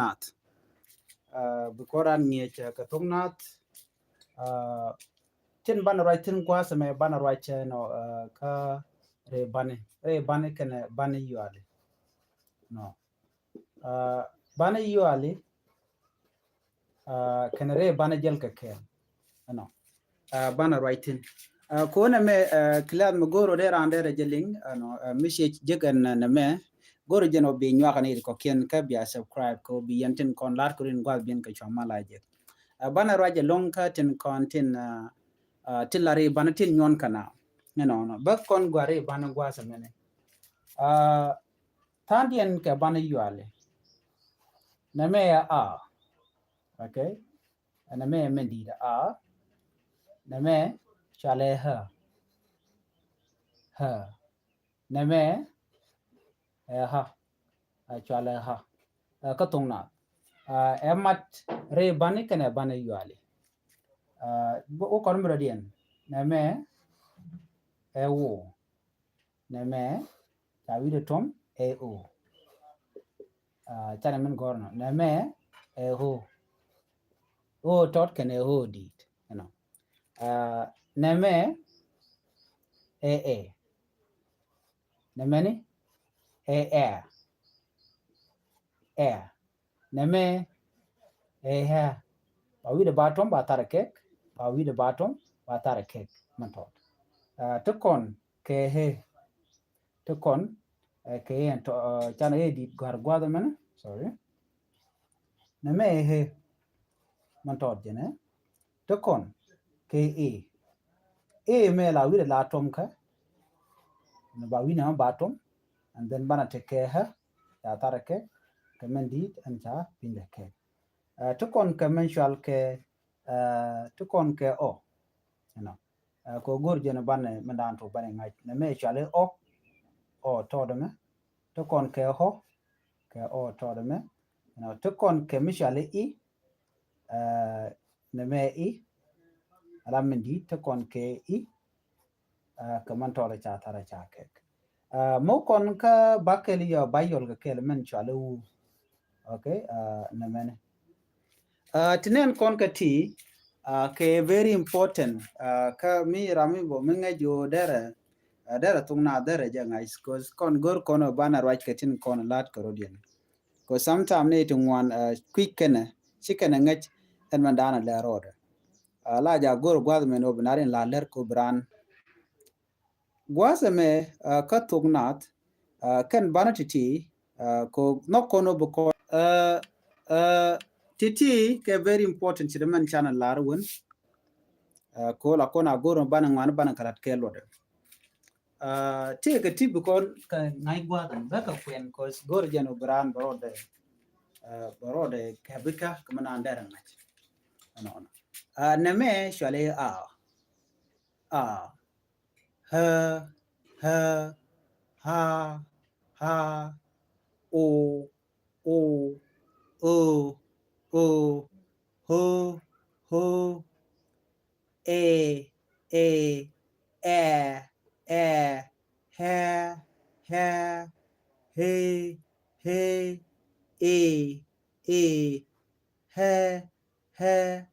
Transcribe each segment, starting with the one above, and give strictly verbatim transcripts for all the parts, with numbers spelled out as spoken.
Naath. Bi kɔn ran ŋi̱eec kɛ thok Naath. Tin banɛ ruac thi̱n gua̱a̱th ɛmɛ banɛ ruac ɛnɔ kä rɛy bani, rɛy bani kɛnɛ bani yuali. Nɔ. Banɛ yuali kɛnɛ rɛy banɛ jäl kɛ kɛɛl. Ɛnɔ. Banɛ ruac thi̱n. Kɔn ɛmɛ class mi go̱o̱r ɔ dee ran dee rɛ jɛ liŋ ɛnɔ, mi ciɛ jek ɛn nɛmɛ go̱o̱r jɛn ɔ bi nyuak ni kɔkiɛn kä bia subscribe kɛ bi yɛn tin kɔn lar kɛ rin gua̱th biɛn kɛ cua mal a jek. Banɛ ruac ɛlɔŋ kä tin kɔn tin tin la ri banɛ tin nyuɔn kɛ na. Ɛnɔ nɔ bä kɔn gua ri banɛ gua̱a̱th ɛmɛnɛ. Tha̱a̱ŋdiɛn kɛ banɛ yuali. Nɛmɛ ɛ a. Okay. Nɛmɛ ɛ mɛn di̱i̱t a. Nɛmɛ cualɛ hä. Hä. Nɛmɛ ɛ ha. Cualɛ ha. Kä thok Naath ɛ mat rɛy bani kɛnɛ bani yuali. Wä kɔn mi rɔ̱diɛn. Nɛmɛ ɛ wo. Nɛmɛ ca wi̱dɛ tuɔm ɛ o. Canɛ min gɔr nɔ nɛmɛ ɛ o. O tɔt kɛnɛ o di̱i̱t. Ɛnɔ. Nɛmɛ ɛ ɛ. Nɛmɛ ni ɛ ɛ. Ɛ. Nɛmɛ ɛ hɛ. Ba wi̱dɛ ba tuɔm ba tharɛ kɛk. Ba wi̱dɛ ba tuɔm ba tharɛ kɛk. Mɛn tɔt. Ti kɔn kɛ hɛ. Ti kɔn kɛ hɛ tɔ canɛ hɛ di̱i̱t gɔ̱a̱r gua̱a̱th mɛnɛ. Sorry. Nɛmɛ ɛ hɛ. Mɛn tɔt jɛnɛ. Ti kɔn kɛ ɛ. Ɛ mɛ la wi̱dɛ la tuɔm kä. Nɛ ba wi̱dɛ mɛ ba tuɔm. And then banɛ ti kɛ hɛ. Ca tharɛ kɛk kɛ mɛn di̱i̱t ɛn ca pi̱ndɛ kɛk. Ti kɔn kɛ mɛn cual kɛ ti kɔn kɛ ɔ. Ɛnɔ. Kɛ go̱r jɛn banɛ mɛn dan tok banɛ ŋa̱c nɛmɛ cual i̱ ɔ. Ɔ tɔɔdɛ mɛ. Ti kɔn kɛ ɔ. Kɛ ɔ tɔɔdɛ mɛ. Ɛnɔ ti kɔn kɛ mi cual i̱ i̱. Nɛmɛ i̱. Ala mɛn di̱i̱t ti kɔn kɛ i̱. Kɛ mɛn tɔɔrɛ ca tharɛ ca kɛk. Mɛ kɔn kä bakɛl yɔ ba yɔl kɛ kɛl mɛn cualɛ wu. Okay. Nɛmɛni ti nɛn kɔn kɛ ti kɛ very important. Kä mi ram mi bɔ mi ŋɛc yo derɛ derɛ thok Naath derɛ jɛ ŋa̱c. Cause kɔn go̱r kɔn banɛ ruac kɛ tin kɔn la̱t kɛ rɔ̱diɛn. Cause sometime ni ti ŋuan kui̱c kɛnɛ ci kɛnɛ ŋäc ɛn mɛn da̱a̱n a lɛ rɔɔdɛ. La ja go̱r gua̱th mɛn wä bi na rin la lɛr ko bi raan. Gua̱th ɛmɛ kä thok Naath kɛn banɛ ti̱ti̱ ko nhɔk kɔn wä bi kɔn ti̱ti̱ kɛ very important ci dee mɛn canɛ lar wän. Ko la kɔn a go̱r mɛ banɛ ŋuan banɛ kɛ lat kɛ luɔtdɛ. Tëëkɛ ti bi kɔn kɛ ŋa̱c gua̱a̱th ɛn bä kɛ kuɛn kɔs go̱r jɛn wä bi raan bɛ rɔɔdɛ bɛ rɔɔdɛ kɛ bi kä kɛ mi naan dɛrɛ ŋa̱c. Ɛnɔnɔ nɛmɛ cuali a a hä hä ha ha o o o o ho ho e e ɛ ɛ hɛ hɛ he he e e hɛ hɛ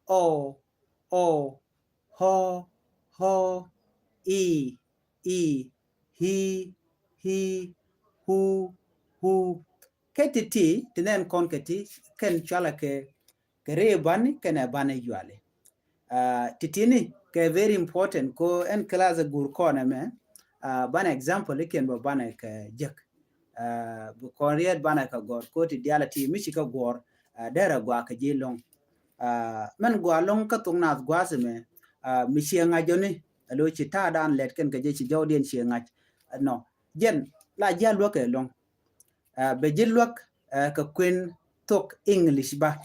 ɔ ɔ hɔ hɔ i i hi hi hu hu. Kɛ ti̱ti̱ ti nɛn kɔn kɛ ti kɛn cualɛ kɛ kɛ ri bani kɛnɛ bani yuali. Ti̱ti̱ni kɛ very important ko ɛn class ɛ gur kɔn ɛmɛ. Banɛ example ikiɛn bä banɛ kɛ jek. Bi kɔn riɛt banɛ kɛ gɔr ko ti dialɛ ti mi ci kɛ gɔr derɛ gua kɛ ji̱ loŋ. Mɛn gua loŋ kä thok Naath gua̱a̱th ɛmɛ mi ciɛ ŋa̱c jɔni alo ci ta̱a̱ dan lɛt kɛn kɛ jɛ ci jɔwdiɛn ciɛ ŋa̱c. Nɔ jɛn la ji̱ a luäk kɛ loŋ. Bɛ ji̱ luäk kɛ kuën thok English ba.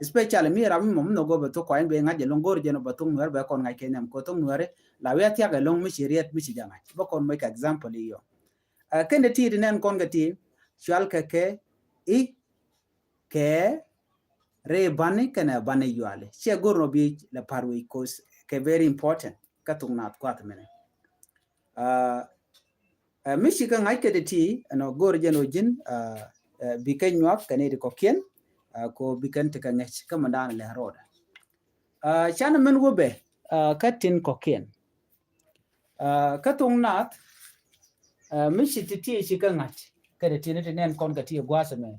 Especially mi ram mi mɔ mi nhɔk go̱o̱r bɛ thok kɔany bɛ ŋa̱c jɛ loŋ go̱o̱r jɛn bɛ thok Nuɛr bɛ kɔn ŋa̱c kɛ nhiam kɛ thok Nuɛri la wi̱i̱ a thiak ɛ loŋ mi ci riɛt mi ci jɛ ŋa̱c bä kɔn moc kɛ example i̱ yɔ. Kɛn dee ti ti nɛn kɔn kɛ ti cual kɛ kɛ i̱ kɛ ri bani kɛnɛ bani yuali ciɛ go̱o̱r nɔ bi lɛ par wec kos kɛ very important kä thok Naath gua̱th mɛnɛ. Mi ci kä ŋa̱c kɛ ti ti ɛnɔ go̱o̱r jɛn ɔ ji̱n bi kɛ nyuak kɛ ni ti kɔkiɛn. Ɛ, kɛ ɣöö bi kɛn ti kɛ ŋäc kä mi dan lɛ rɔɔdɛ. Ɛ, canɛ min wä bɛ, ɛ, kä tin kɔ̱kiɛn. Ɛ, kä thok naath, ɛ, mi ci ti ti ci kɛ ŋa̱c kɛ ti ti ni ti nɛn kɔn kɛ ti gua̱a̱th ɛmɛ.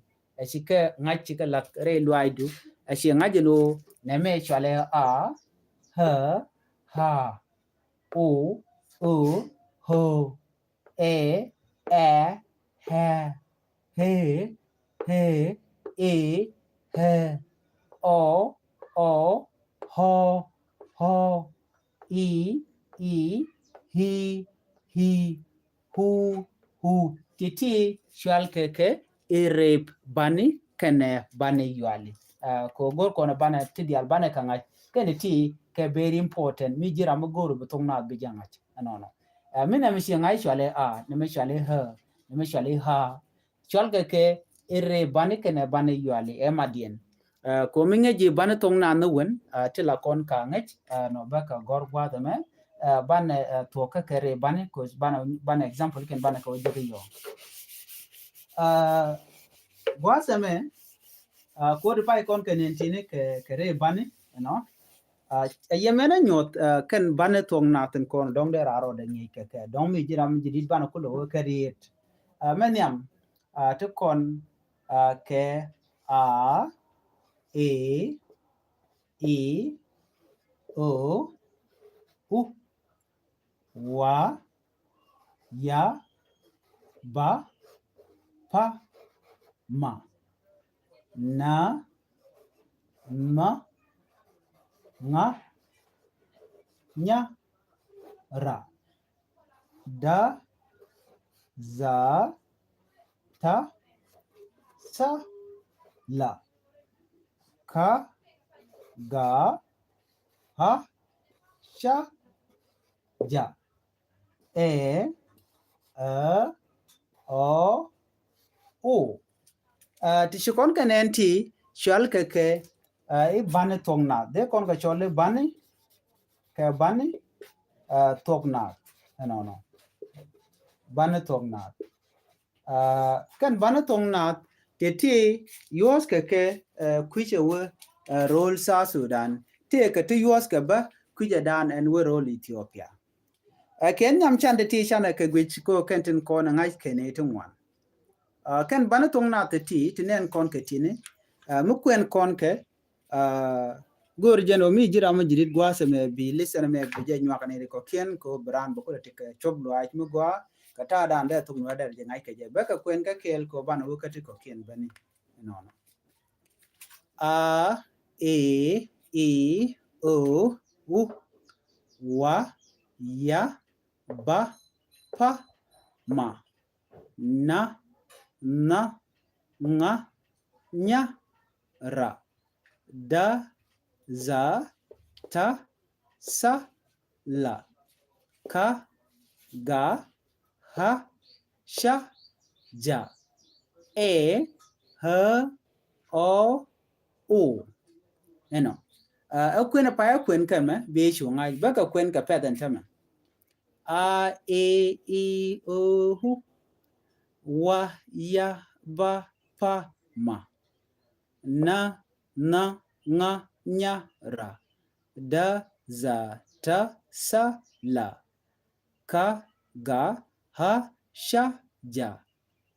Ɛ ci kɛ ŋa̱c ci kɛ lak rɛy luaacdu. Ɛ ci ŋa̱c ɛn ɣöö nɛmɛ cɔalɛ a, ä, ä, o, ö, ö, ɛ, ɛ, ɛ, ɛ, ɛ, ɛ, ɛ, ɔ, ɔ, ɔ, ɔ, i, i, i, i, hu, hu. Ti ti cɔal kɛ kɛ irip bani kɛnɛ bani yuali. Ɛ, kɛ ɣöö go̱r kɔn banɛ ti diaal banɛ kɛ ŋa̱c kɛnɛ ti kɛ very important. Mi ji̱ ram mi go̱r bi thok naath bi jɛ ŋa̱c ɛnɔnɔ. Ɛ, mi nɛmɛ ci ŋa̱c cɔalɛ a, nɛmɛ cɔalɛ ä, nɛmɛ cɔalɛ ä. Cɔal kɛ kɛ irip bani kɛnɛ bani yuali ɛ madiɛn. Ɛ, kɛ ɣöö mi ŋäc ji̱ bani thok naath ni wen, ɛ, ti la kɔn ka ŋäc, ɛ, nɔ bä kɛ gɔ̱r gua̱a̱th ɛmɛ, ɛ, banɛ, ɛ, thuɔ̱k kä kɛ rip bani, kɛ ɣöö banɛ, banɛ example kɛn banɛ kɛ wä jek i̱ yɔ̱ɔ̱ŋ. Ɛ, gua̱a̱th ɛmɛ, ɛ, kɛ ɣöö di pay kɔn kɛ nɛn ti̱ni kɛ, kɛ rip bani, you know. Ɛ, ɛ yɛ mɛn ɛ nyuɔth, ɛ, kɛn bani thok naath in kɔn dɔ̱ŋ dee raar rɔɔdɛ ŋi̱i̱c kɛ kɛ. Dɔ̱ŋ mi ji̱ ram ji̱ di̱t banɛ kulɛ wä kɛ riet. Ɛ, mɛ nhiam, ɛ, ti kɔn, ɛ, kɛ a, e, i, o, u, wa, ya, ba, pa, ma, na, nha, ŋa, nya, ra, da, dha, ta, tha, la, ka, ga, ha, ca, ja, ɛ, ä, ɔ, o. Ɛ, ti ci kɔn kɛ nɛn ti cɔal kɛ kɛ, ɛ, i̱ bani thok naath. Dee kɔn kɛ cɔl i̱ bani, kɛ bani, ɛ, thok naath. Ɛnɔnɔ. Bani thok naath. Ɛ, kɛn bani thok naath, ti ti yuɔth kɛ kɛ, ɛ, kui̱cɛ wä, ɛ, ro̱o̱l South Sudan. Ti kɛ ti yuɔth kɛ bä kui̱cɛ dan ɛn wä ro̱o̱l Ethiopia. Ɛ, kɛn nhiam can ti ti canɛ kɛ guic kɛ ɣöö kɛn tin kɔn ɛ ŋa̱c kɛn ɛ ti ŋuan. Ɛ, kɛn bani thok naath ti ti, ti nɛn kɔn kɛ ti̱ni. Ɛ, mi kuɛn kɔn kɛ, ɛ, go̱o̱r jɛn ɣöö mi ji̱ ram mi ji̱ di̱t gua̱a̱th ɛmɛ bi listen ɛmɛ bi jɛ nyuak ni ri kɔ̱kiɛn kɛ ɣöö bi raan bä kulɛ ti kɛ cop luaac mi gɔaa kɛ ta̱a̱ dan dee thok nuɔ̱ɔ̱r dee jɛ ŋa̱c kɛ jɛ. Bä kɛ kuɛn kä kɛɛl kɛ ɣöö banɛ wä kä ti kɔ̱kiɛn bäni. Ɛnɔnɔ. A, e, i, o, u, wa, ya, ba, pa, ma, na, nha, ŋa, nya, ra, da, dha, ta, tha, la, ka, ga, ha, ca, ja, ɛ, ä, ɔ, o. Ɛnɔ. Ɛ, ɛ kuɛn ɛ pay ɛ kuɛn kɛ mɛ, bi cu ŋa̱c, bä kɛ kuɛn kɛ pɛth ɛn tämɛ. A, e, i, o, u, wa, ya, ba, pa, ma, na, nha, ŋa, nya, ra, da, dha, ta, tha, la, ka, ga, ha, ca, ja,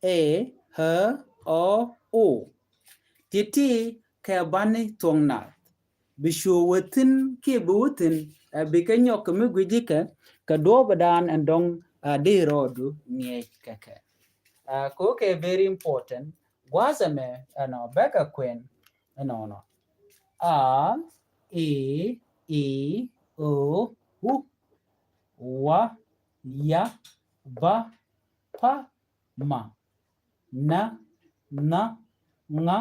ɛ, ä, ɔ, o. Ti ti kɛ bani thok naath. Bi cu wä thi̱n kiɛ bi wä thi̱n, ɛ, bi kɛ nyɔk kɛ mi gui̱ci kɛ, kɛ duɔ̱ɔ̱p ɛ dan ɛn dɔ̱ŋ, ɛ, dee rɔɔdu ŋiɛc kɛ kɛ. Ɛ, kɛ ɣöö kɛ very important, gua̱a̱th ɛmɛ, ɛnɔ, bä kɛ kuɛn, ɛnɔnɔ. A, e, i, o, u, wa, ya, ba, pa, ma, na, nha, ŋa,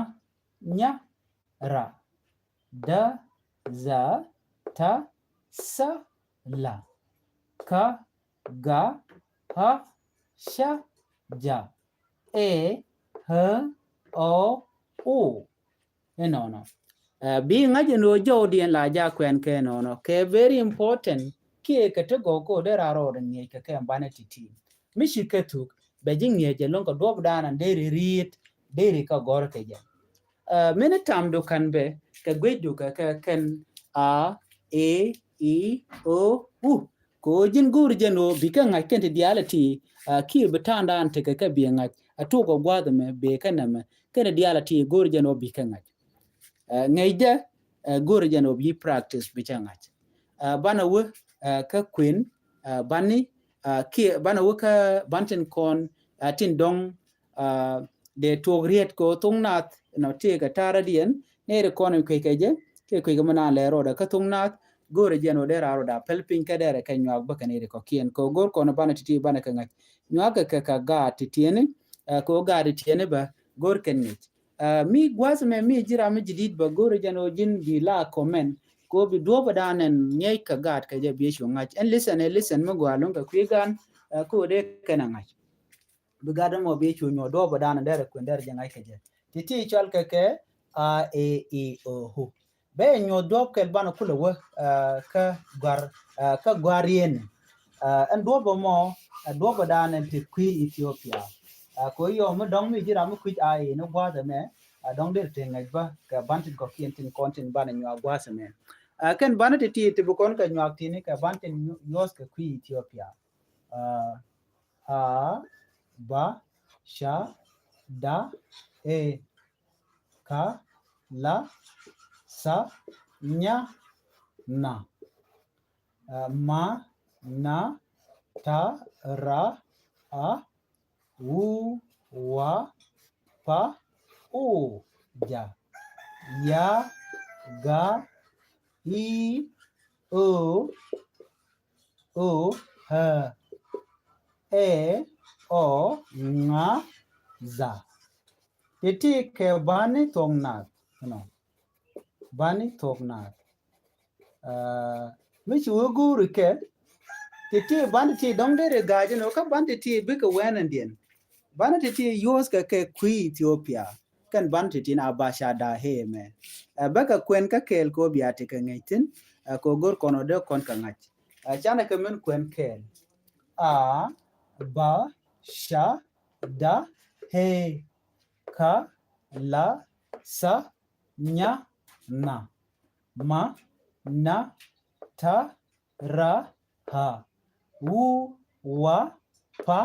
nya, ra, da, dha, ta, tha, la, ka, ga, ha, ca, ja, ɛ, ä, ɔ, o. Ɛnɔnɔ. Ɛ, bi ŋa̱c ɛn ɣöö jɔwdiɛn la ja kuɛn kɛ ɛnɔnɔ. Kɛ very important kiɛ kɛ ti gɔw kɛ ɣöö dee raar rɔɔdɛ ŋiɛc kɛ kɛ ɛn banɛ ti̱ti̱. Mi ci kɛ thuk bɛ ji̱ ŋiɛc ɛlɔ̱ŋ kɛ duɔ̱ɔ̱p dan ɛn deri ri̱i̱t, deri kɛ gɔ̱r kɛ jɛ. Mini tamdu kan bɛ kɛ guecdu kɛ kɛ kɛn a, e, i, o, u. Kɛ ɣöö ji̱n go̱o̱ri jɛn ɣöö bikɛ ŋa̱c kɛn ti diaal ti kiɛ bi ta̱a̱ŋdan tekɛ kɛ bi ŋa̱c a tok ɔ gua̱a̱th ɛmɛ bikɛ nɛmɛ kɛn ti diaal ti go̱o̱ri jɛn ɣöö bikɛ ŋa̱c. Ŋäcdä go̱o̱ri jɛn ɣöö bi practice bi cɛ ŋa̱c. Banɛ wä kä kuën bani kiɛ banɛ wä kä ban tin kɔn tin dɔ̱ŋ dee tuɔk riet kɛ ɣöö thok nath nɔ ti kɛ ta̱rä diɛn neri kɔn in kuec kɛ jɛ kiɛ kuec kɛ mi naan lɛ rɔɔdɛ kä thok nath. Go̱o̱ri jɛn ɣöö dee raa rɔɔdɛ a pɛl piny kä dɛrɛ kɛ nyuak bä kɛ neri kɔkiɛn kɛ ɣöö go̱o̱r kɔn banɛ ti̱ti̱ banɛ kɛ ŋa̱c nyuak kɛ kɛ kɛ gaat ti tiɛni kɛ ɣöö gaat ti tiɛni bä go̱o̱r kɛn ŋic. Mi gua̱a̱th mɛ mi ji̱ ram mi ji̱ di̱t bä go̱o̱ri jɛn ɣöö ji̱n bi la comment kɛ ɣöö bi duɔ̱ɔ̱p dan ɛn ŋiɛc kɛ gaat kɛ jɛ bi cu ŋa̱c ɛn listen ɛ listen mi gɔaa luŋ kɛ kui̱ gan kɛ ɣöö dee kɛn a ŋa̱c. Bi gat mɔ bi cu nyuɔ̱th duɔ̱ɔ̱p dan derɛ kuën derɛ jɛ ŋa̱c kɛ jɛ. Ti ti cɔl kɛ kɛ a, e, i, o, u. Bɛ nyuɔ̱th duɔ̱ɔ̱p kɛl banɛ kulɛ wä kä guar kä guar yɛn. Ɛn duɔ̱ɔ̱p mɔ ɛ duɔ̱ɔ̱p dan ɛn ti kui̱ Ethiopia. Kɛ yɔ mi dɔ̱ŋ mi ji̱ ram mi kui̱c a, e ni gua̱a̱th ɛmɛ a dɔ̱ŋ derɛ ti ŋa̱c bä kɛ ban tin kɔkiɛn tin kɔn tin banɛ nyuɔ̱th gua̱a̱th ɛmɛ. Kɛn banɛ ti ti ti bi kɔn kɛ nyuak tini kɛ ban tin yuɔth kɛ kui̱ Ethiopia. A, ba, ca, da, e, ka, la, sa, nya, na. Ma, na, ta, ra, a, wu, wa, pa, u, ja, ya, ga, i, o, o, hɛ, ɛ, ɔ, ŋa, dha. Ti ti kɛ bani thuɔk naath. Bani thuɔk naath. Mi ci wä guuri kɛ ti ti bani ti dɔŋ deri ga̱a̱c inɔ kä bani ti ti bikɛ wɛn in diɛn. Bani ti ti yuɔth kɛ kɛ kui̱ Ethiopia. Kɛn bani ti ti na ba ca da hee mɛ. Ɛ bɛ kɛ kuɛn kä kɛɛl kɛ wä bia ti kɛ ŋɛc thin. Ɛ kɛ wä go̱r kɔn wä dee kɔn kɛ ŋa̱c. Ɛ canɛ kɛ min kuɛn kɛɛl. A, ba, ca, da, hee, ka, la, sa, nya, na. Ma, na, ta, ra, ha, wu, wa, pa,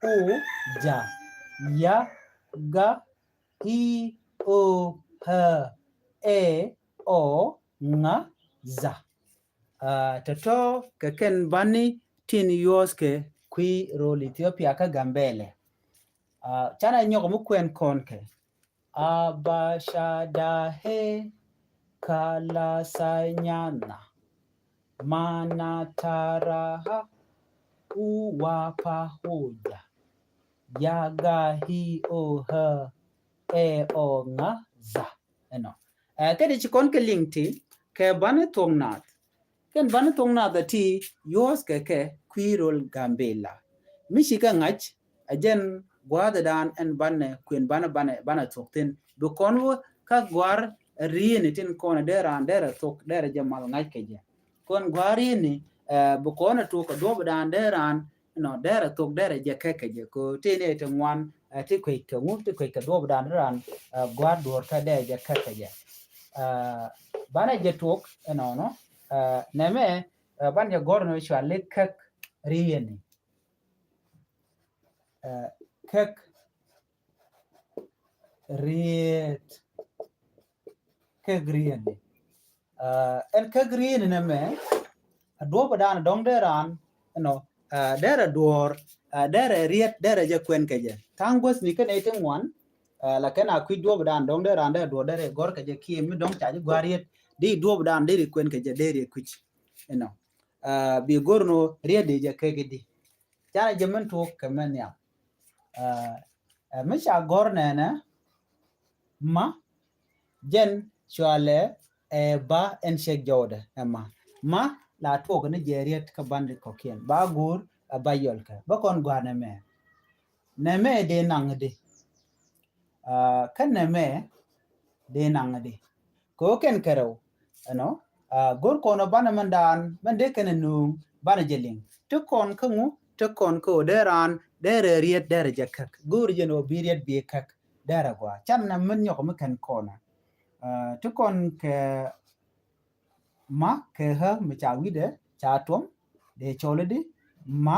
u, ja, ya, ga, i, o, hɛ, ɛ, ɔ, ŋa, dha. Tɔ̱tɔ̱ kɛ kɛn bani tin yuɔth kɛ kui̱ rol Ethiopia kä Gambɛlɛ. Canɛ nyɔk mi kuɛn kɔn kɛ. A, ba, ca, da, hee, ka, la, sa, nya, na. Ma, na, ta, ra, ha, u, wa, pa, u, ja, ya, ga, hi, o, hɛ, ɛ, ɔ, ŋa, dha. Ɛnɔ. Ɛ kɛ di ci kɔn kɛ liŋ ti kɛ bani thuɔk naath. Kɛn bani thuɔk naath a ti yuɔth kɛ kɛ kui̱ rol Gambɛla. Mi ci kɛ ŋa̱c a jɛn gua̱a̱th dan ɛn banɛ kuën banɛ banɛ banɛ thuɔk thin. Bi kɔn wä kä gua̱a̱r rieni tin kɔn dee raan dee rɛ thuɔk dee rɛ jɛ mal ŋa̱c kɛ jɛ. Kɔn gua̱a̱r rieni bi kɔn a tuɔk kɛ duɔp dan dee raan nɔ derɛ thok derɛ jɛ kɛkɛ jɛ ko tini ti ŋuan ti kuec kɛ ŋu ti kuec kɛ duɔp dan ran gua̱a̱r duɔr kä derɛ jɛ kɛkɛ jɛ. Banɛ jɛ tuɔk ɛnɔnɔ nɛmɛ ban jɛ gɔr nɔ cua lik kɛk rieni. Kɛk riet kɛk rieni. Ɛn kä green nɛ mɛ a duɔp dan dɔŋ dee ran ɛnɔ derɛ duɔr derɛ riet derɛ jɛ kuɛn kɛ jɛ thaŋ guäth ni kɛn ɛ ti ŋuan. La kɛn a kui̱ duɔp dan dɔŋ dee ran derɛ duɔr derɛ gɔr kɛ jɛ kiɛ mi dɔŋ ca ji̱ gua̱r riet di duɔp dan deri kuɛn kɛ jɛ deri kui̱ ɛnɔ. Bi gor no riet di jɛ kɛ kɛ di canɛ jɛ min tuɔk kɛ mɛ nhiam. Mi ca gɔr nɛnɛ ma jɛn cualɛ ɛ ba ɛn cɛk jɔwdɛ ɛ ma ma la tuɔk ni jɛ riet kä bandit kɔkiɛn ba gur ɛ ba yɔl kɛ ba kɔn guanɛ mɛ. Nɛ mɛ dee naŋ di kä nɛ mɛ dee naŋ di. Kɛ ɣöö kɛn kɛ rɛw ɛnɔ go̱r kɔn ɔ banɛ mɛn daan mɛn dee kɛn ɛ nööŋ banɛ jɛ liŋ ti kɔn kä ŋu ti kɔn kä ɣöö dee raan dee rɛ riet dee rɛ jɛ käk go̱r jɛ ni ɣöö bi riet bi käk. dɛrɛ gua. Can na min nyɔk mi kɛn kɔnɛ. Ti kɔn kɛ ma kɛ ɣä mi ca wi̱dɛ ca tuɔm dee cɔl i̱di ma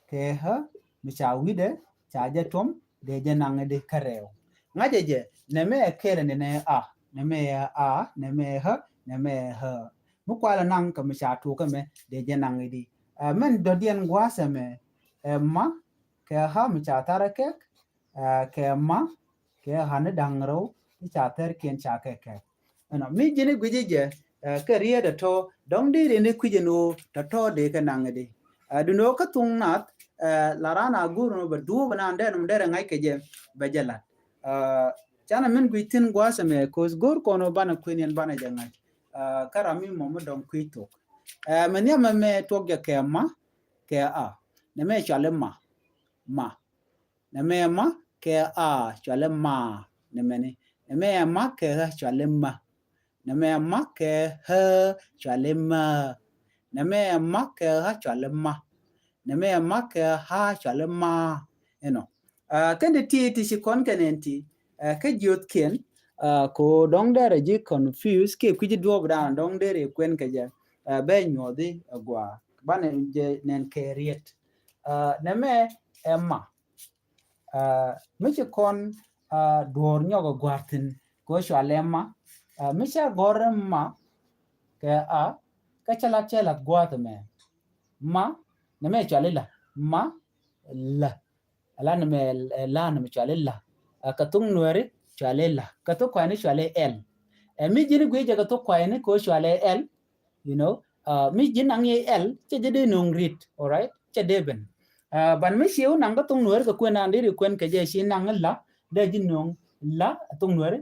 kɛ ɣä mi ca wi̱dɛ ca jɛ tuɔm dee jɛ naŋ i̱di kärɛw. Ŋa̱cɛ jɛ nɛmɛ ɛ kɛɛl ni nɛ a, nɛmɛ ɛ a, nɛmɛ ɛ ɣä, nɛmɛ ɛ ɣä. Mi kualɛ naŋ kɛ mi ca tuɔk kɛ mɛ dee jɛ naŋ i̱di. Mɛn dɔ̱diɛn gua̱a̱th ɛmɛ ɛ ma kɛ ɣä mi ca tharɛ kɛk, kɛ ma kɛ ɣä ni da̱ŋ rɛw ti ca thɛrkiɛn ca kɛ kɛk. Ɛnɔ mi ji̱n i̱ gui̱ci jɛ kɛ riet ɛ tɔ dɔ̱ŋ di ri ni kui̱c ɛn ɣöö tɔ tɔ dee kɛ naŋ i̱di. Dun ɣöö kä thuŋ nath la raan a go̱r nɔ bɛ duɔ̱ɔ̱p ɛn an dee nɔm derɛ ŋa̱c kɛ jɛ bɛ jɛ la̱t. Canɛ min gui̱c thi̱n gua̱a̱th ɛmɛ ko̱th go̱r kɔn ɣöö banɛ kuën yɛn banɛ jɛ ŋa̱c. Kä ram mi mɔ mi dɔ̱ŋ kui̱c thok. Mɛ nhiam ɛmɛ tuɔk jɛ kɛ ma kɛ a. Nɛmɛ cɔal i̱ ma. Ma. Nɛmɛ ma kɛ a cɔal i̱ ma. Nɛmɛni. Nɛmɛ ma kɛ ɣä cɔal i̱ ma. Nɛmɛ ma kɛ ɣä cɔal i̱ ma. Nɛmɛ ma kɛ ɣä cɔal i̱ ma. Nɛmɛ ma kɛ ɣä cɔal i̱ ma. Inɔ. Kɛn ti ti ti ci kɔn kɛn ɛn ti kä jiöthkiɛn ko dɔ̱ŋ derɛ ji̱ confuse kiɛ kui̱ci duɔ̱ɔ̱p dan dɔ̱ŋ derɛ kuɛn kɛ jɛ bɛ nyuɔthi gua banɛ jɛ nɛn kɛ riet. Nɛmɛ ɛ ma. Mi ci kɔn duɔ̱ɔ̱r nyɔk ɛ gua̱a̱r thi̱n kɛ ɣöö cɔal ɛ ma. Mi ca gɔ̱r ɛ ma kɛ a kä cä la̱t cɛ la̱t gua̱a̱th ɛmɛ. Ma nɛmɛ cɔal i̱ la ma la. Ala nɛmɛ la nɛmɛ cɔal i̱ la. Kɛ thok nuɛri cɔal i̱ la. Kɛ thok kuayni cɔal i̱ ɛl. Ɛ mi ji̱n i̱ gui̱c jɛ kɛ thok kuayni kɛ ɣöö cɔal i̱ ɛl. You know, mi ji̱ naŋ i̱ ɛl cɛ jɛ dee no̱o̱ŋ rit, all right? Cɛ dee ben. Ban mi ciɛ wä naŋ kä thok nuɛri kɛ kuɛn an dee ri kuɛn kɛ jɛ ci naŋ i̱ la dee ji̱ no̱o̱ŋ la thok nuɛri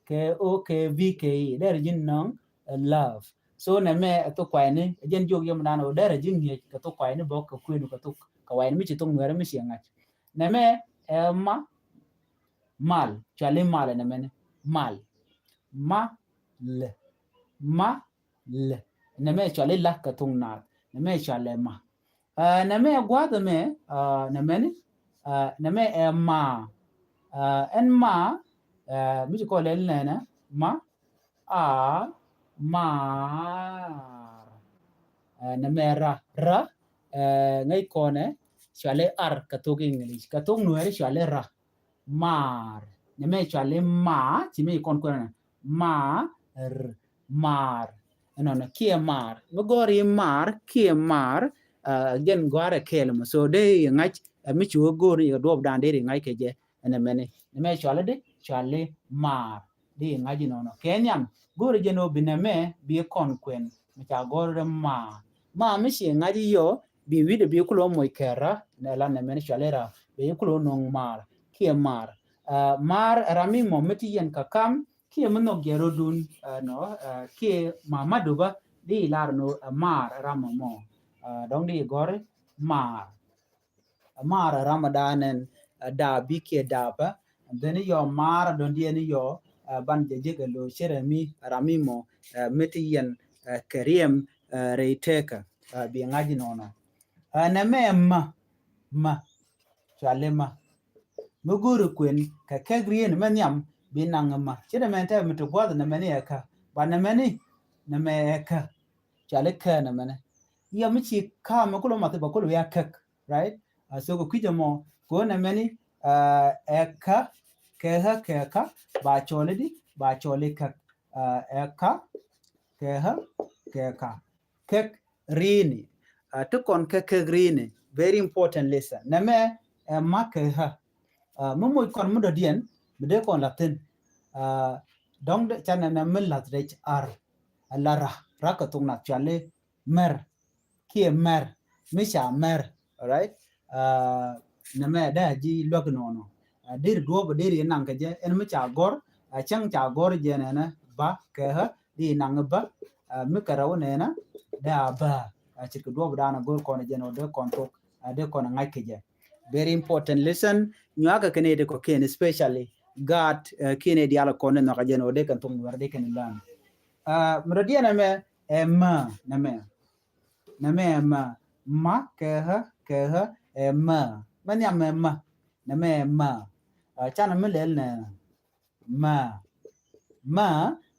kɛ o kɛ vi kɛ i dee ri ji̱ no̱o̱ŋ love. So nɛmɛ ɛ thok kuayni ɛ jɛn jiök yom dan ɔ derɛ ji̱ ŋi̱eec kɛ thok kuayni bɔk kɛ kuënu kɛ thok kɛ kuayni mi ci thok nuɛri mi ciɛ ŋa̱c. Nɛmɛ ɛ ma mal cɔal i̱ mal ɛ nɛmɛni mal. Ma lɛ ma lɛ. Nɛmɛ cɔal i̱ la kɛ thok naath. Nɛmɛ cɔal ɛ ma. Nɛmɛ gua̱a̱th ɛmɛ nɛmɛni nɛmɛ ɛ ma. Ɛn ma mi ci kɔl ɛl nɛnɛ ma a maar. Nɛmɛ ra ra ŋäc kɔnɛ cɔal i̱ ar kɛ thok English kɛ thok nuɛri cɔal i̱ ra. Maar. Nɛmɛ cɔal i̱ ma ci mi kɔn kuɛn maar. Maar. Ɛnɔnɔ kiɛ maar mi gɔ̱r i̱ maar kiɛ maar. Jɛn gɔ̱a̱rɛ kɛɛl mɔ so dee i̱ ŋa̱c mi ci wä go̱r i̱ kɛ duɔ̱ɔ̱p dan dee i̱ ŋa̱c kɛ jɛ. Ɛnɛ mɛni nɛmɛ cɔal i̱ di cɔal i̱ maar. Di i̱ ŋa̱c inɔnɔ kɛ nhiam go̱r i̱ jɛn ɔ bi nɛmɛ bi kɔn kuɛn mi ca gɔ̱r i̱ maar. Maar mi ci ŋa̱c i̱ yɔ bi wi̱dɛ bi kulɔ moc kɛ ra nɛ la nɛmɛni cɔal i̱ ra bi kulɔ no̱o̱ŋ maar kiɛ maar. Maar ram mi mɔ mi ti yɛn kɛ kam kiɛ mi nhɔk jɛ rɔdun nɔ kiɛ mama duba di lar no maar ram mɔ dɔŋ di gɔri maar. Maar ram dan ɛn dabi kiɛ daba ben yɔ maar dɔn di ɛn yɔ ban jɛ jɛ kɛ lo cɛ rɛ mi ram mi mɔ mi ti yɛn kɛ riɛm rɛy tɛkɛ bi ŋa̱c nɔnɔ. Nɛmɛ ma ma cɔali ma. Mi go̱o̱ri kuën kɛ kɛk rien mɛ nhiam bi naŋ ma. Ci nɛmɛ tɛ mi ti gua̱th nɛmɛ ni ɛ kä. Ba nɛmɛ ni nɛmɛ ɛ kä. Cɔali kä nɛmɛ ni. Yɛ mi ci kä mi kulo mathi ba kulo ya kɛk. Right? A so kɛ kui̱c ɛmɔ. Kɛ nɛmɛ ni ɛ kä kɛ kä kɛ kä ba cɔli di ba cɔli kɛk. Ɛ kä kɛ kä kɛ kä. Kɛk rini. Ti kɔn kɛ kɛk rini. Very important lesson. Nɛmɛ ɛ ma kɛ kä. Mi moc kɔn mi dɔ̱diɛn mi dee kɔn la thin. Dɔ̱ŋ canɛ nɛ mi lath rɛc ar. Ɛ la ra ra kɛ thok nath cɔali mɛr. Kiɛ mɛr mi ca mɛr. Alright. Nɛmɛ dee a ji̱ luäk nɔnɔ. Deri duɔ̱ɔ̱p deri naŋ kɛ jɛ ɛn mi ca gɔr. Cäŋ ca gɔr jɛ nɛnɛ ba kɛ kä di naŋ ba. Mi kɛ rɛw nɛnɛ dee a ba. Ce̱tkɛ duɔ̱ɔ̱p dan a go̱r kɔn jɛ nɔ dee kɔn thok dee kɔn ŋa̱c kɛ jɛ. Very important lesson. Nyuakɛ kɛn iti kɔ kiɛn especially gaat kiɛn iti ala kɔn ni nhɔk a jɛ nɔ dee kɛn thok nuɛr dee kɛn lan. Mi dɔ̱diɛn ɛmɛ ɛ ma nɛmɛ. Nɛmɛ ɛ ma. Ma kɛ kä kɛ kä ɛ ma. Mɛ nhiam ɛ ma. Nɛmɛ ɛ ma. Canɛ mi lɛl nɛ ma. Ma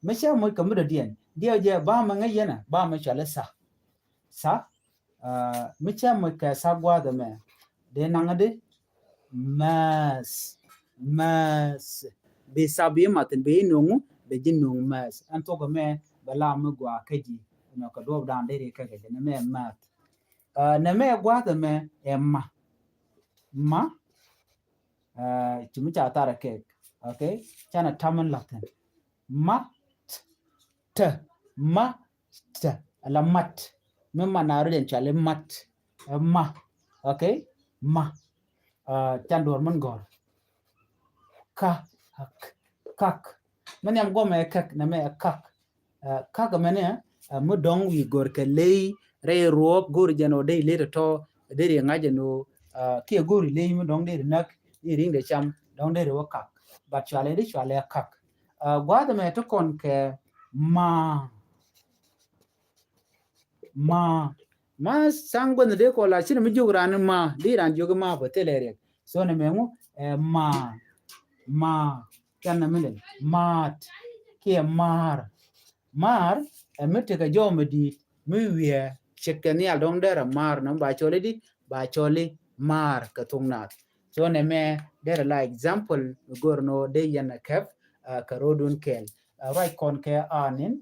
mi cɛ moc kɛ mi dɔ̱diɛn. Diɛw jɛ ba mɛ ŋäc yɛn ɛ ba mɛ cɔl i̱ sa. Sa. Mi cɛ moc kɛ sa gua̱a̱th ɛmɛ. Dee naŋ di. Math. Math. Bi sa bi mathin bi noŋ. Bi ji̱ noŋ math. Ɛn thok ɛmɛ bɛ la mi gua kä ji̱. Nɔ kɛ duɔp dan deri kä kɛ jɛ nɛ mɛ math. Nɛ mɛ gua̱a̱th ɛmɛ ɛ ma. Ma. Ci mi ca thar ɛ kɛk. Okay. Canɛ tam in lathin. Ma. T. Ma. T. Ala mat. Mi ma na rudɛn cali mat. Ɛ ma. Okay. Ma. Can duɔr min gɔr. Ka. Kak. Min yam gɔmɛ ɛ kak nɛ mɛ ɛ kak. Kak mɛnɛ mi dɔŋ wi̱i̱ gɔr kɛ ley rɛy ruɔp go̱o̱ri jɛn ɔ dee iley tɔtɔ dee ri ŋa̱c jɛn ɔ kiɛ go̱o̱ri ley mi dɔŋ dee ri näk dee riŋ dee cam dɔŋ dee ri wä kak. But cualɛ di cualɛ kak. Gua̱a̱th mɛ ti kɔn kɛ ma. Ma. Ma saŋ guänh dee kɔ la cin mi jiök ran ma di ran jiök ma bä thilɛ riɛk. So nɛ mɛ ŋu ɛ ma. Ma. Can nɛ mi lɛ maat kiɛ maar. Maar ɛ mi tekɛ jɔw mi di̱i̱t mi wiɛ cek kɛ nhial dɔ̱ŋ derɛ maar nɔ ba cɔli di ba cɔli maar kɛ thok naath. So nɛ mɛ derɛ la example mi go̱r nɔ dee yɛn a kɛp kɛ ro̱dun kɛɛl. Ruac kɔn kɛ anin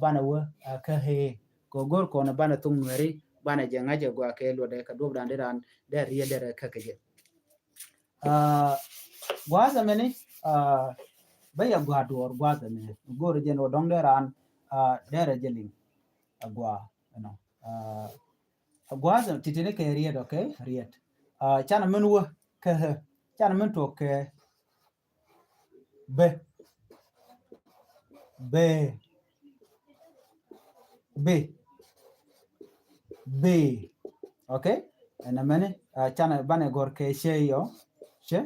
banɛ wä kä hee kɛ go̱r kɔn banɛ thok nuɛri banɛ jɛ ŋa̱c ɛ gua kɛ luɔt dɛ kɛ duɔp dan di ran derɛ riɛ derɛ kä kɛ jɛ. Gua̱a̱th ɛmɛni bä yɛ gua̱a̱th duɔɔr gua̱a̱th ɛmɛ go̱o̱r jɛn wä dɔ̱ŋ dee raan derɛ jɛ liŋ. Agua̱a̱ ɛnɔ agua̱a̱th ɛmɛ titini kɛ riet, okay, riet. Canɛ min wä kɛ hɛ canɛ min tuɔk kɛ bɛ. Bɛ. Bɛ. Bɛ. Okay. Ɛn ɛmɛni canɛ banɛ gɔr kɛ cɛ yɔ cɛ.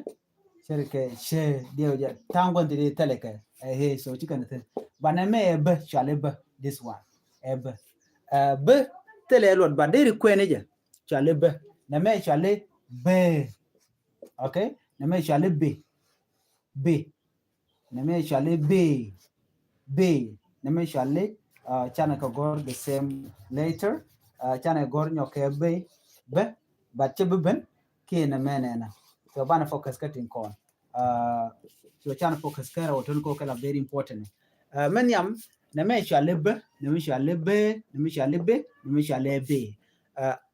Cɛ ri kɛ cɛ diɛ wä jɛ ta̱a̱ŋ gua̱n ti di thɛlɛ kɛ ɛ hee so ci kɛn thil. Banɛ mɛ ɛ bä cuali bä this one ɛ bä. Ɛ bä thɛlɛ luɔt ba deri kuɛni jɛ cuali bä nɛ mɛ cuali bɛ. Okay. Nɛ mɛ cuali bɛ. Bɛ. Nɛ mɛ cuali bɛ. Bɛ. Nɛ mɛ cuali canɛ kɛ gɔr the same letter. Canɛ gɔr nyɔk kɛ bɛ bɛ. But cɛ bi ben kiɛ nɛ mɛ nɛna. So banɛ focus kä tin kɔn. So canɛ focus kɛ rɛ wä tun ko kɛ la very important. Mɛ nhiam nɛ mɛ cuali bɛ nɛ mɛ cuali bɛ nɛ mɛ cuali bɛ nɛ mɛ cuali bɛ.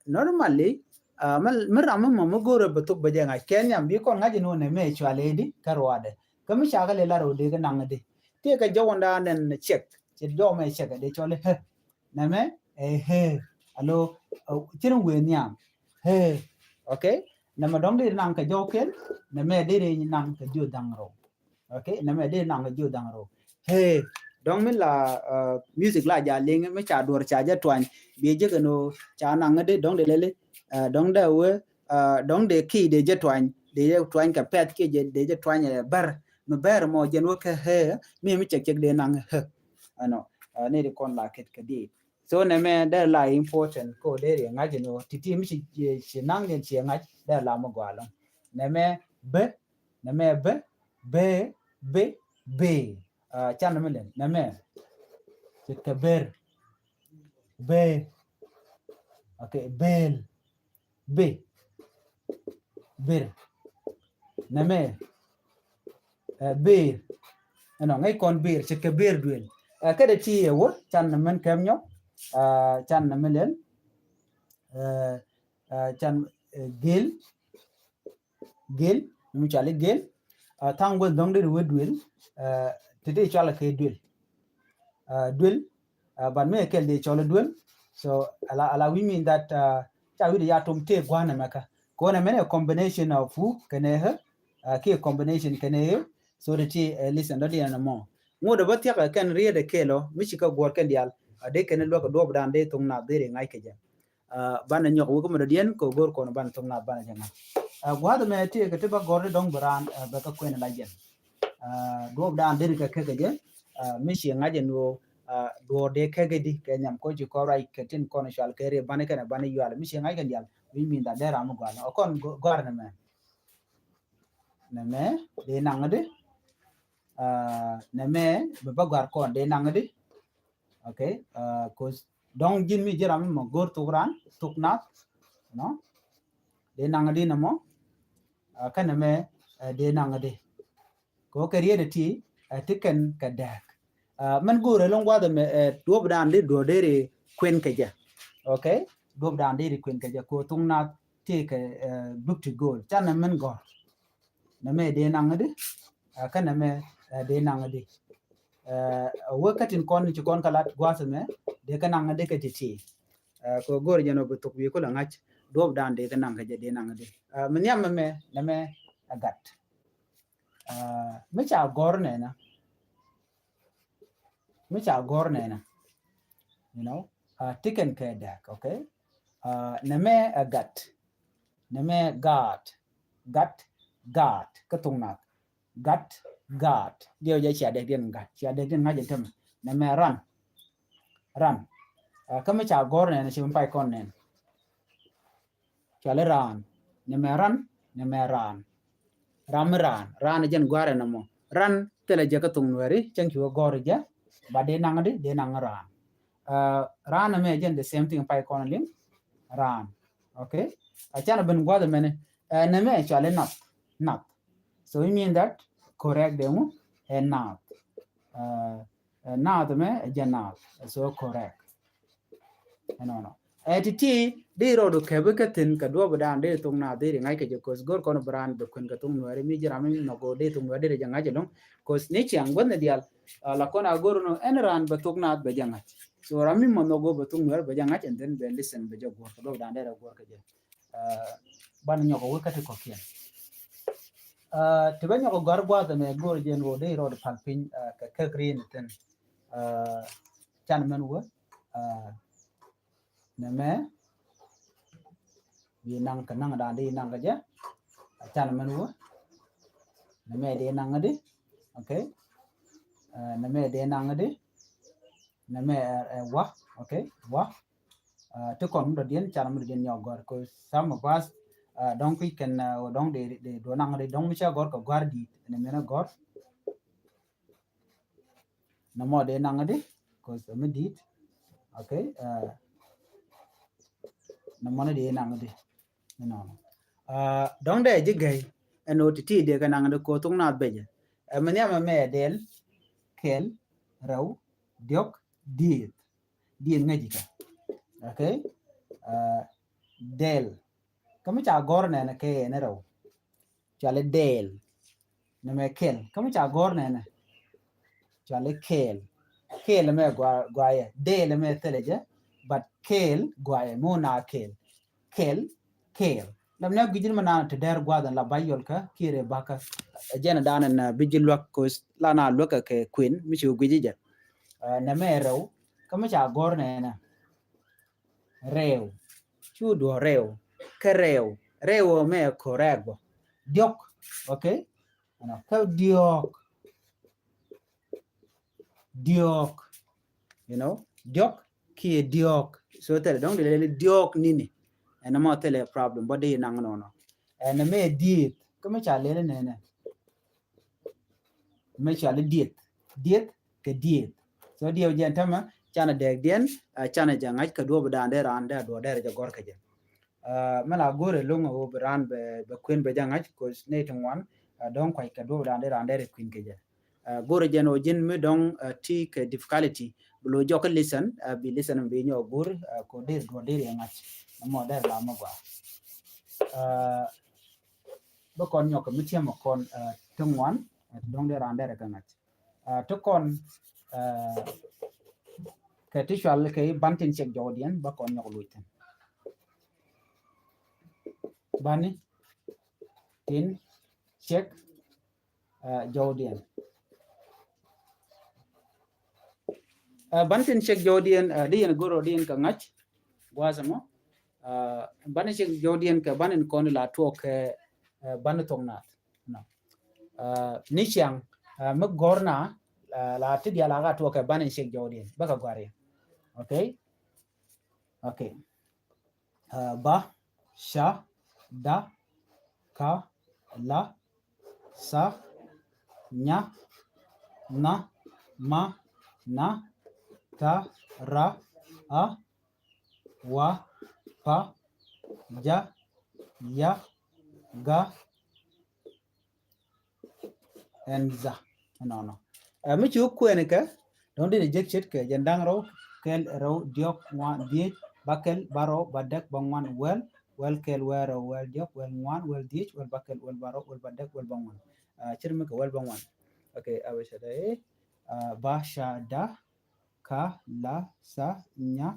Normally mi ram mi mɔ mi go̱o̱rɛ bɛ thok bɛ jɛ ŋa̱c kɛ nhiam bi kɔn ŋa̱c in wä nɛ mɛ cuali di kä ruadɛ. Kä mi cakɛ lɛ lar wä dee kɛ naŋ di ti kɛ jɔwunda nɛn cɛk ci jɔw mɛ cɛk di cɔli hɛ. Nɛ mɛ ɛ hɛ alo cin wee nhiam hɛ. Okay. Nɛ mɛ dɔŋ di naŋ kɛ jɔw kɛl nɛ mɛ di ri naŋ kɛ jiö daŋ rɔw. Okay. Nɛ mɛ di naŋ kɛ jiö daŋ rɔw. Hɛ dɔŋ mi la music la ja liŋ mi ca duɔr ca jɛ tuany bi jɛ kɛ no ca naŋ di dɔŋ di lɛli dɔŋ dɛ wee dɔŋ dee ki dee jɛ tuany dee jɛ tuany kɛ pɛth ki dee jɛ tuany ɛ bär mi bär mɔ jɛn wä kɛ hɛ mi mi cɛk cɛk dee naŋ hɛ. Ɛnɔ ni di kɔn la ket kɛ di. So nɛ mɛ dee la important ko dee ri ŋa̱c ɛn wä ti ti mi ci ci naŋ ni ci ŋa̱c dee la mi gɔaa lɔŋ. Nɛ mɛ bɛ nɛ mɛ bɛ bɛ bɛ bɛ. Can nɛ mi lɛ nɛ mɛ ci kɛ ber. Bɛ. Okay. Bel. Bɛ. Ber. Nɛ mɛ ber. Ɛnɔ ŋäc kɔn ber ce̱tkɛ ber duël. Kä dee ti ɛ wä can nɛ mɛn kɛm nyɔk. Can nɛ mɛ lɛl. Can gel. Gel mi cɔal i̱ gel. Thaŋ guäth dɔ̱ŋ deri wee duël. Tete cɔal kɛ duël. Duël. But mi kɛl dee cɔl i̱ duël. So ala ala we mean that ca wi̱dɛ ya tom tëë gua̱n ɛmɛ kä kɔn ɛmɛn ɛ combination of who kɛnɛ hɛ. Kiɛ combination kɛnɛ hɛ. So tete listen dɔ̱diɛn ɛmɔ ŋot ɛ bä thia̱k ɛ kɛn riet ɛ kɛl ɔ mi ci kä guɔ̱r kɛn diaal. A dee kɛn luäk ɛ duɔp dan dee thoŋ na deri ŋa̱c kɛ jɛ. Banɛ nyɔk wek mi dɔ̱diɛn kɛ go̱r kɔn banɛ thok nath banɛ jɛ ŋa̱c. Gua̱th mɛ ti kɛ ti ba gɔr di dɔ̱ŋ bi raan bɛ kä kuɛn la jɛn. Duɔp dan deri kɛ kɛ kɛ jɛ mi ci ŋa̱c ɛn ɣöö duɔr dee kɛ kɛ di kɛ nyam kɔ ci kɔ ruac kɛ tin kɔn cual kɛ ri banɛ kɛnɛ banɛ yual mi ci ŋa̱c kɛn dial. Wi̱c min da dee ram mi gua̱l ɔ kɔn gɔr ni mɛ. Nɛmɛ dee naŋ di. Aa, nɛmɛ bɛ bä gɔ̱a̱r kɔn dee naŋ di. Okay. Aa, 'cause dɔ̱ŋ ji̱n mi ji̱ ram mi mɔ go̱r thok ran, thok nath. Nɔ dee naŋ di nɛmɔ. Aa, kä nɛmɛ, aa, dee naŋ di. Kɛ ɣöö kɛ riet ɛ ti, aa, ti kɛn kɛ dääk. Aa, mɛn go̱o̱rɛ lo̱ŋ gua̱a̱th ɛmɛ, aa, duɔ̱ɔ̱pdan di duɔ̱ɔ̱r deri kuën kɛ jɛ. Okay. Duɔ̱ɔ̱pdan deri kuën kɛ jɛ kɛ ɣöö thok nath ti kɛ, aa, dup ti go̱o̱l canɛ mɛn gɔ̱r. Nɛmɛ dee naŋ di. Aa, kä nɛmɛ, aa, dee naŋ di. Aa, wee kä tin kɔn ci kɔn kä lat gua̱a̱th ɛmɛ dee kä naŋ di kɛ ti̱ti̱. Aa, kɛ ɣöö go̱o̱rɛ jɛn ɣöö bi thok wi̱i̱ kulɛ ŋa̱c duɔ̱ɔ̱pdan dee kä naŋ kɛ jɛ dee naŋ di. Aa, mi nhiam ɛmɛ nɛmɛ ɛ gat. Aa, mi ca gɔ̱r nɛnɛ. Mi ca gɔ̱r nɛnɛ. You know, aa, ti kɛn kɛ dääk, okay? Aa, nɛmɛ ɛ gat. Nɛmɛ gaat. Gat, gaat. Kä thok nath. Gat, gaat. Diɛw jɛ cia dɛk diɛn gat. Cia dɛk diɛn ŋa̱c jɛ tämɛ. Nɛmɛ ran. Ran. Aa, kä mi ca gɔ̱r nɛnɛ ci mi pay kɔn nɛn. Cuali raan. Nɛmɛ ran, nɛmɛ raan. Ram mi raan. Raan jɛn gua̱a̱rɛ nɔmɔ. Ran thilɛ jɛ kä thok Nuɛri, cäŋ ci wä gɔ̱r jɛ. Ba dee naŋ di, dee naŋ raan. Aa, raan ɛmɛ jɛn the same thing pay kɔn liŋ. Raan. Okay. A canɛ ben gua̱a̱th ɛmɛni. Aa, nɛmɛ cuali nath. Nath. So it mean that correct dee ŋu ɛ nath. Aa, Ɛ, naath mɛ ɛ jɛ naath. So correct. Ɛnɔnɔ. Ɛ, ti̱ti̱ di rɔɔdu kɛpi kä thi̱n kɛ duɔ̱ɔ̱p dan di thok naath di ri ŋa̱c kɛ jɛ, 'cause go̱r kɔn bi raan bi kuën kɛ thok Nuɛri, mi ji̱ ram mi nhɔk go̱r di thok Nuɛri di ri jɛ ŋa̱c ɛlɔ̱ŋ. 'Cause ni ciaŋ guäth ni diaal, ɛ, la kɔn a go̱r nɔ ɛn raan bɛ thok naath bɛ jɛ ŋa̱c. So ram mi mɔ nhɔk go̱r bɛ thok Nuɛri bɛ jɛ ŋa̱c, and then bɛ listen bɛ jɛ go̱r kɛ duɔ̱ɔ̱p dan di rɛ go̱r kɛ jɛ. Ɛ, banɛ nyɔk a wä kä ti kɔ̱kiɛn. Ɛ, ti bä nyɔk a gɔ̱a̱r gua̱a̱th ɛmɛ go̱o̱r jɛn ɣöö dee rɔɔd pal piny, ɛ, kɛ käk ri̱n thi̱n. Ɛ, can mɛn wä, ɛ, nɛmɛ bi naŋ kɛ naŋ dan di naŋ kɛ jɛ. Ɛ, can mɛn wä, nɛmɛ di naŋ di. Okay. Ɛ, nɛmɛ di naŋ di. Nɛmɛ ɛ, ɛ, wa. Okay. Wa. Ɛ, ti kɔn mi dɔ̱diɛn, can mi dɔ̱diɛn nyɔk gɔ̱r. 'Cause some of us, ɛ, dɔ̱ŋ kui̱ kɛn, ɛ, dɔ̱ŋ di, di duɔ̱ɔ̱r naŋ di dɔ̱ŋ mi cɛ gɔ̱r kɛ gɔ̱a̱r di̱i̱t. Nɛmɛ ni gɔ̱r. Nɛmɔ di naŋ di, 'cause mi di̱i̱t. Okay. Ɛ, nɛmɔ ni di naŋ di. Nɔnɔ. Ɛ, dɔ̱ŋ dee ji̱ gɛy ɛn ɣöö ti̱ti̱ dee kɛ naŋ di kɛ ɣöö thok naath bɛcɛ. Ɛ, mi nhiam ɛmɛ ɛ dɛl, kɛl, rɛw, diɔ̱k, dieth. Dieth ŋäc ikä. Okay. Ɛ, dɛl. Kä mi ca gɔ̱r nɛnɛ kɛ ɛn rɛw. Cuali dɛl. Nɛmɛ kɛl. Kä mi ca gɔ̱r nɛnɛ. Cuali kɛl. Kɛl mɛ gua-, guayɛ. Dɛl mɛ thilɛ jɛ. But kɛl guayɛ. Mɛ wä na kɛl. Kɛl. Kɛl. Lam nɛ gui̱c ni mɛ naan ti dɛr gua̱a̱th ɛn la ba yɔl kä kiɛ rɛ bakä. Ɛ jɛn dan ɛn, ɛ, bi ji̱ luäk 'cause la na luäk kɛ kuën mi ci wä gui̱c jɛ. Ɛ, nɛmɛ rɛw. Kä mi ca gɔ̱r nɛnɛ. Rɛw. Cu duɔ rɛw. Kä rɛw. Rɛw mɛ correct bɔ. Diɔk. Okay. Ɛnɔ, kä diɔk. Diɔk. You know, diɔk kiɛ diɔk. So thilɛ dɔ̱ŋ di lɛli diɔk nini. Ɛn mɔ thilɛ problem. Bɔ di naŋ nɔnɔ. Ɛn mɛ dieth. Kä mi ca lɛli nɛnɛ. Mɛ cuali dieth. Dieth kɛ dieth. So diɛw jɛn tämɛ, canɛ dɛɛk diɛn, ɛ, canɛ jɛ ŋa̱c kɛ duɔ̱ɔ̱p dan dee raan dee a duɔ̱ɔ̱r dee rɛ jɛ gɔ̱r kɛ jɛ. Ɛ, mɛ la go̱o̱rɛ lo̱ŋ ɛ ɣöö bi raan bɛ, bɛ kuën bɛ jɛ ŋa̱c, 'cause nɛy ti ŋuan, ɛ, dɔ̱ŋ kuac kɛ duɔ̱ɔ̱p dan dee raan dee rɛ kuën kɛ jɛ. Ɛ, go̱o̱rɛ jɛn ɣöö ji̱n mi dɔ̱ŋ, ɛ, ti kɛ difficulty, bi lo̱c jɔk kä listen, ɛ, bi listen bi nyɔk go̱o̱r, ɛ, kɛ ɣöö dee duɔ̱ɔ̱r dee rɛ ŋa̱c. Nɔmɔ dee rɛ la mɛ gɔaa. Ɛ, bä kɔn nyɔk kɛ mi tiɛm ɛ kɔn, ɛ, ti ŋuan, ɛ, ti dɔ̱ŋ dee raan dee rɛ kɛ ŋa̱c. Ɛ, ti kɔn, ɛ, kɛ ti cual kɛ i̱ ban tin ciɛk jɔwdiɛn, bä kɔn nyɔk luc thi̱n. Bani tin ciɛk, ɛ, jɔwdiɛn. Ɛ, ban tin ciɛk jɔwdiɛn, ɛ, di yɛn go̱r ɔ di yɛn kɛ ŋa̱c gua̱a̱th ɛmɔ. Ɛ, ban tin ciɛk jɔwdiɛn kɛ ban in kɔn la tuɔk kɛ, ɛ, ban in thok naath. Nɔ. Ɛ, ni ciaŋ, ɛ, mi gɔ̱r na, ɛ, la ti diaal a ka tuɔk kɛ ban in ciɛk jɔwdiɛn. Bä kɛ gɔ̱a̱r yɛn. Okay. Okay. Ɛ, ba, ca, da, ka, la, sa, nya, na, ma, na, ta, ra, a, wa, pa, ja, ya, ga, ɛn za. Ɛnɔnɔ. Ɛ, mi ci wä kuɛn kɛ, dɔ̱ŋ di ni jek ce̱tkɛ, jɛn da̱ŋ rɛw, kɛl rɛw, diɔ̱k, ŋuan, dhiec, bäkɛl, bärɔw, bädäk, bäŋuan, wäl, wäl kɛl, wäl rɛw, wäl diɔ̱k, wäl ŋuan, wäl dhiec, wäl bäkɛl, wäl bärɔw, wäl bädäk, wäl bäŋuan. Ɛ, ce̱t mi kɛ wäl bäŋuan. Okay, a bɛ cɛ dee, ɛ, ba, ca, da, ka, la, sa, nya,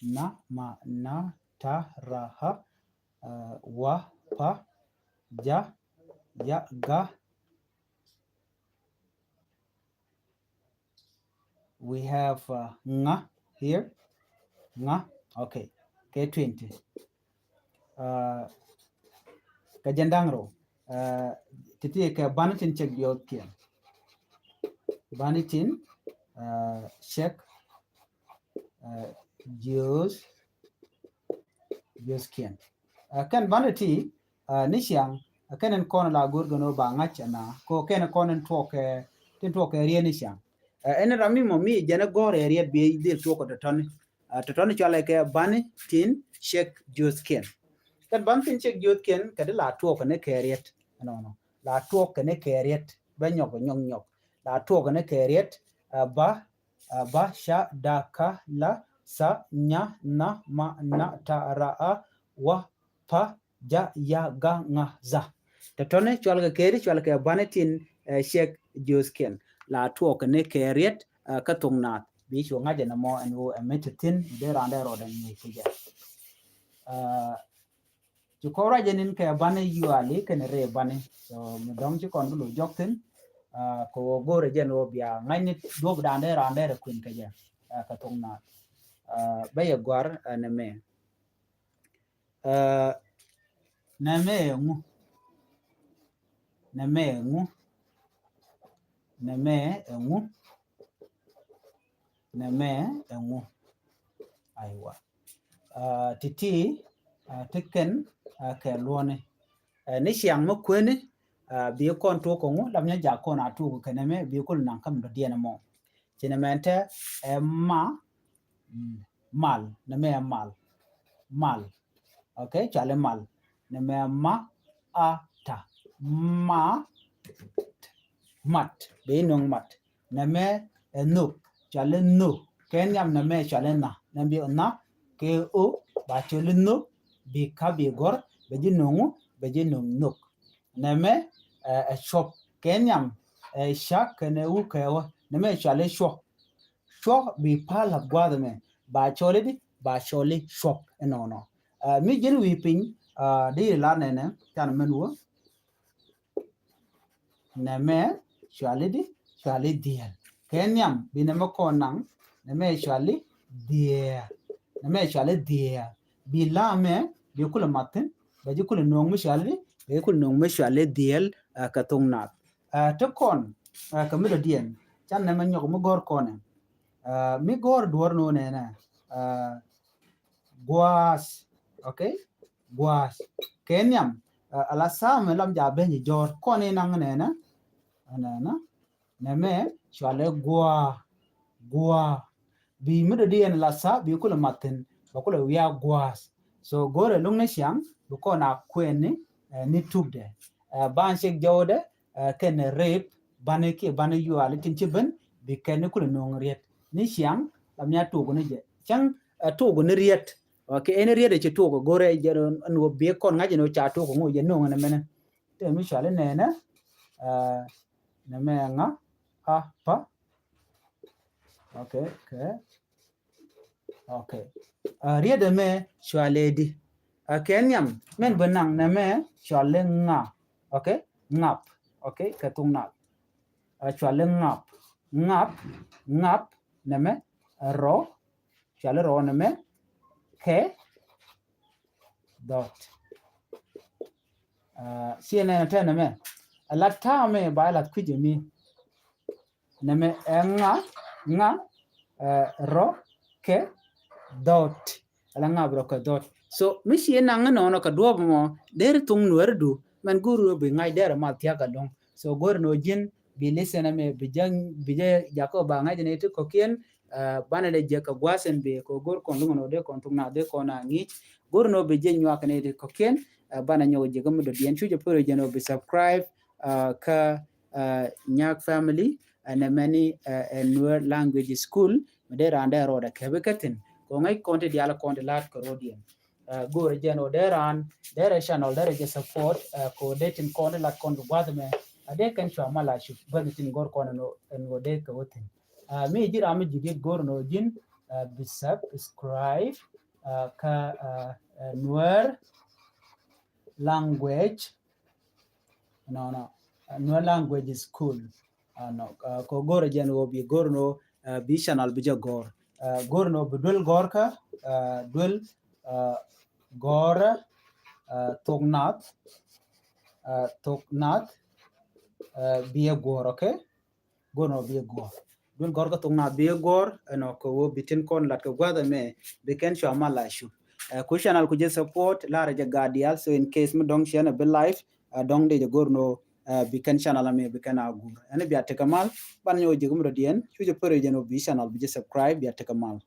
na, ma, na, ta, ra, ha, ɛ, wa, pa, ja, ya, ga. We have, uh, ŋa here. Ŋa. Okay. Kɛ twenty. Uh, kɛ jɛn da̱ŋ rɛw. Uh, ti̱ti̱ kɛ bani tin cek jiɔth kiɛn. Bani tin, uh, cek, uh, jiɔth jiɔth kiɛn. Ɛ, kɛn bani ti, ɛ, ni ciaŋ, ɛ, kɛn in kɔn la go̱r gɛn ɔ ba ŋa̱c ɛna, ko kɛn kɔn in tuɔk kɛ, tin tuɔk kɛ riet ni ciaŋ. Ɛ, ɛn ram mi mɔ mi jɛn ɛ gɔ̱r ɛ riet bi dhil tuɔk kɛ tɔtɔni. Ɛ, tɔtɔni cualɛ kɛ bani tin cek jiɔth kiɛn. Kɛn bani tin cek jiɔth kiɛn, kɛ di la tuɔk kɛ ni kɛ riet. Ɛnɔnɔ. La tuɔk kɛ ni kɛ riet. Bɛ nyɔk, nyɔk, nyɔk. La tuɔk kɛ ni kɛ riet, ɛ, ba, a, ba, ca, da, ka, la, sa, nya, na, ma, na, ta, ra, a, wa, pa, ja, ya, ga, ŋa, za. Tɔtɔni cual kɛ keri, cual kɛ bani tin, ɛ, cek jiɔth kiɛn. La tuɔk ni kɛ riet, ɛ, kä thok naath. Bi cu ŋa̱c ɛn ɛmɔ ɛn ɣöö ɛ mi te thi̱n, mi dee raan dee rɔɔdɛ ŋi̱i̱c kɛ jɛ. Ɛ, Ci kɔn ruac jɛ ni̱n kɛ bani yuali kɛnɛ rɛy bani. So mi dɔ̱ŋ ci kɔn bi lo̱c jɔk thi̱n. Ah, kɛ ɣöö go̱o̱rɛ jɛn ɣöö bia ŋa̱cni duɔ̱p da̱a̱n dee raan dee rɛ kuën kɛ jɛ. Ah, kɛ thok naath. Ah, bä yɛ gɔ̱a̱r, ah, nɛmɛ. Ah, nɛmɛ ɛŋu? Nɛmɛ ɛŋu? Nɛmɛ ɛŋu? Nɛmɛ ɛŋu? Aiwa. Ah, ti̱ti̱, ah, ti kɛn, ah, kɛ luɔ̱ni. Ah, ni ciaŋ mi kueni, ah, bi kɔn tuɔk kɛ ŋu, lam nyɛ jak kɔn a tuɔk kɛ nɛmɛ, bi kul naŋ kä mi dɔ̱diɛn ɛmɔ. Ci nɛmɛ tɛ, ɛ ma, mm, mal, nɛmɛ ɛ mal. Mal. Okay, cɔali mal. Nɛmɛ ma, a, ta. Ma, mat. Bɛ inɔŋ mat. Nɛmɛ ɛ nhök. Cɔali nhök. Kɛ nhiam nɛmɛ cɔali nha. Nɛmɛ bi nha kɛ o, ba cɔali nhök. Bi ka bi gɔr. Bɛ ji̱ nɔŋ o, bɛ ji̱ nɔŋ nhök. Nɛmɛ, ɛ, ɛ cuɔp. Kɛ nhiam, ɛ, ca kɛnɛ u kɛ wä. Nɛmɛ cɔali cuɔp. Cuɔk bi pal lath gua̱a̱th ɛmɛ. Ba cɔli di, ba cɔli cuɔk ɛnɔnɔ. Ah, mi ji̱n wi̱i̱ piny, ah, di lar nɛnɛ, can mɛn wä. Nɛmɛ cɔali di, cɔali dhiɛl. Kɛ nhiam, bi nɛmɛ kɔn naŋ, nɛmɛ cɔali dhiɛl. Nɛmɛ cɔali dhiɛl. Bi la mɛ, bi kulɛ mathin, bɛ ji̱ kulɛ no̱o̱ŋ mi cɔali di, bɛ ji̱ kulɛ no̱o̱ŋ mi cɔali dhiɛl, ah, kɛ thok naath. Ah, ti kɔn, ah, kɛ mi dɔ̱diɛn, can nɛmɛ nyɔk mi gɔ̱r kɔnɛ. Ah, mi gɔ̱r duɔ̱r nɔ nɛnɛ, ah, gua̱a̱th, okay? Gua̱a̱th. Kɛ nhiam, ah, ala thaamɛ lam ja ben ji̱ jɔ̱ɔ̱r, kɔn inaŋ nɛnɛ, nɛnɛ, nɛmɛ, cɔali gua̱a̱, gua̱a̱. Bi mi dɔ̱diɛn la thaam, bi kulɛ mathin, ba kulɛ wiaa gua̱a̱th. So, go̱rɛ luŋ ni ciaŋ, bi kɔn a kuɛn ni, eh, ni tukdɛ. Eh, ban cek jɔwdɛ, eh, kɛn rep, bani kiɛ bani yuali tin ci ben, bi kɛn ni kulɛ no̱o̱ŋ riet. Ni ciaŋ, la mia tuɔk ni jɛ. Cäŋ, eh, tuɔk ni riet. Okay, ɛn riet ɛ ci tuɔk go̱rɛ jɛ ɛn wä bi kɔn ŋa̱c ɛn wä ca tuɔk ŋu jɛ no̱o̱ŋ ɛn mɛnɛ. Te mi cɔali nɛnɛ, eh, nɛmɛ ŋa, a, pa. Okay, okay. Okay. Ah, riet ɛmɛ cɔali di. Ah, kɛ nhiam, mɛn bi naŋ nɛmɛ cɔali ŋa. Okay? Ŋap. Okay? Kɛ thok naath. Ah, cɔali ŋap. Ŋap, ŋap, nɛmɛ, rɔ. Cɔali rɔ nɛmɛ, kɛ, dhɔt. Ah, ciɛ nɛnɛ tɛ nɛmɛ. Ala ta̱a̱ mɛ ba ala kui̱c mi. Nɛmɛ ɛ ŋa, ŋa, eh, rɔ, kɛ, dhɔt. Ala ŋa bi rɔ kɛ dhɔt. So, mi ci naŋ nɔnɔ kɛ duɔp mɔ, der thuŋ nuɛr du, mɛn go̱r rɔ bi ŋa̱c der ma thiak alɔŋ. So go̱r ni ɔ ji̱n bi listen ɛmɛ bi jɛ bi jɛ jakä ba ŋa̱c ni ti kɔ̱kiɛn. Banɛ dee jɛ kɛ gua̱a̱th ɛn bi kɛ go̱r kɔn luŋ ni ɔ dee kɔn thuk na dee kɔn a ŋi̱i̱c. Go̱r ni ɔ bi jɛ nyuak ni ti kɔ̱kiɛn. Banɛ nyɔk jɛ kä mi dɔ̱diɛn cu jɛ pär jɛ ni ɔ bi subscribe kä Nyak family ɛn ɛmɛni ɛ Nuer language school. Mi dee raan dee rɔɔdɛ kɛpi kä thi̱n kɛ ŋäc kɔn ti diaal kɔn ti la̱t kɛ rɔɔdiɛn. Go̱o̱rɛ jɛn ɔ dee raan dee rɛ channel dee rɛ jɛ support kɛ ɔ dee tin kɔn ti lat kɔn kɛ gua̱th mɛ. A dee kɛn cua mal a cup bäth tin go̱r kɔn ɛn ɔ dee kɛ wä thi̱n. Mi ji̱ ram mi ji̱ diet go̱o̱r ɛn ɔ ji̱n bi subscribe kä Nuer language no no Nuer language school. Kɛ go̱o̱rɛ jɛn ɔ bi go̱o̱r ɛn ɔ bi channel bi jɛ go̱o̱r. Go̱o̱r ɛn ɔ bi duel go̱o̱r kä duel go̱o̱rɛ thok nath thok nath bi ɛ go̱o̱r, okay. Go̱o̱r ɛn ɔ bi ɛ go̱o̱r duel go̱o̱r kä thok nath bi ɛ go̱o̱r ɛn ɔ kɛ wä bi tin kɔn lat kɛ gua̱th ɛmɛ bi kɛn cua mal a cup. Ku channel ku jɛ support lar jɛ gat diaal. So in case mi dɔ̱ŋ ciɛn ɛ bi live dɔ̱ŋ dee jɛ go̱o̱r ɛn ɔ bi kɛn channel ɛmɛ bi kɛn a guur ɛn bia tekɛ mal. Ban nyɛ wä jɛ kä mi dɔ̱diɛn cu jɛ pär jɛ ni ɔ bi channel bi jɛ subscribe bia tekɛ mal.